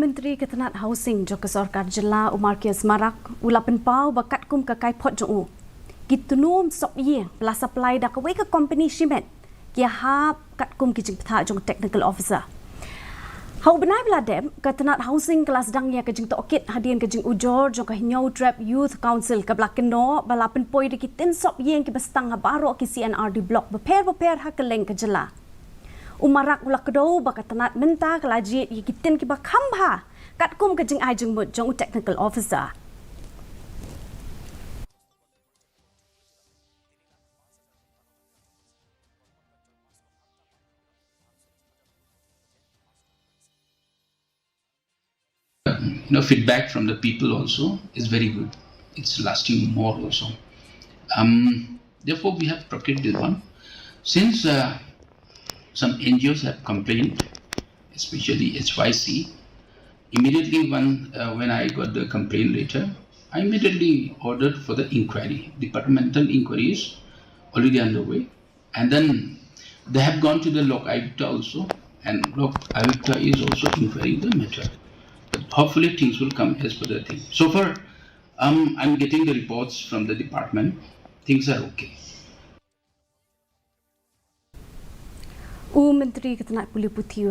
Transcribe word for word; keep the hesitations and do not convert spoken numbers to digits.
Myntri ka tnat Housing jong ka Sorkar Jylla u Marcuise Marak u la pynpaw ba katkum ka kaiphod jong u, ki tnum sop ïing ba la supply da kawei ka company shimet ki ïahap katkum ki jingpyntha jong u Technical Officer. Ha u bnai ba la dep, ka tnat Housing ka la sdang ïa ka jingtohkit hadien ka jingujor jong ka Hynñiewtrep Youth Council kaba la kynnoh ba la pynpoi da ki tin sop ïing kiba sdang ha baroh ki C&RD Block bapher bapher ha kylleng ka jylla. U Marak u la kdew ba ka tnat mynta ka la jied ïa ki tin kiba kham bha katkum ka jingai jingmut jong u Technical Officer. You know, feedback from the people also is very good. It's lasting more also. Um, therefore, we have proclaimed this one. Since uh, some N G Os have complained, especially H Y C, immediately when, uh, when I got the complaint letter, I immediately ordered for the inquiry. Departmental inquiry is already underway. And then they have gone to the Lok Ayukta also, and Lok Ayukta is also inquiring the matter. But hopefully things will come as per the thing. So far, um, I'm getting the reports from the department. Things are okay. U Myntri ka tnat pule puthi u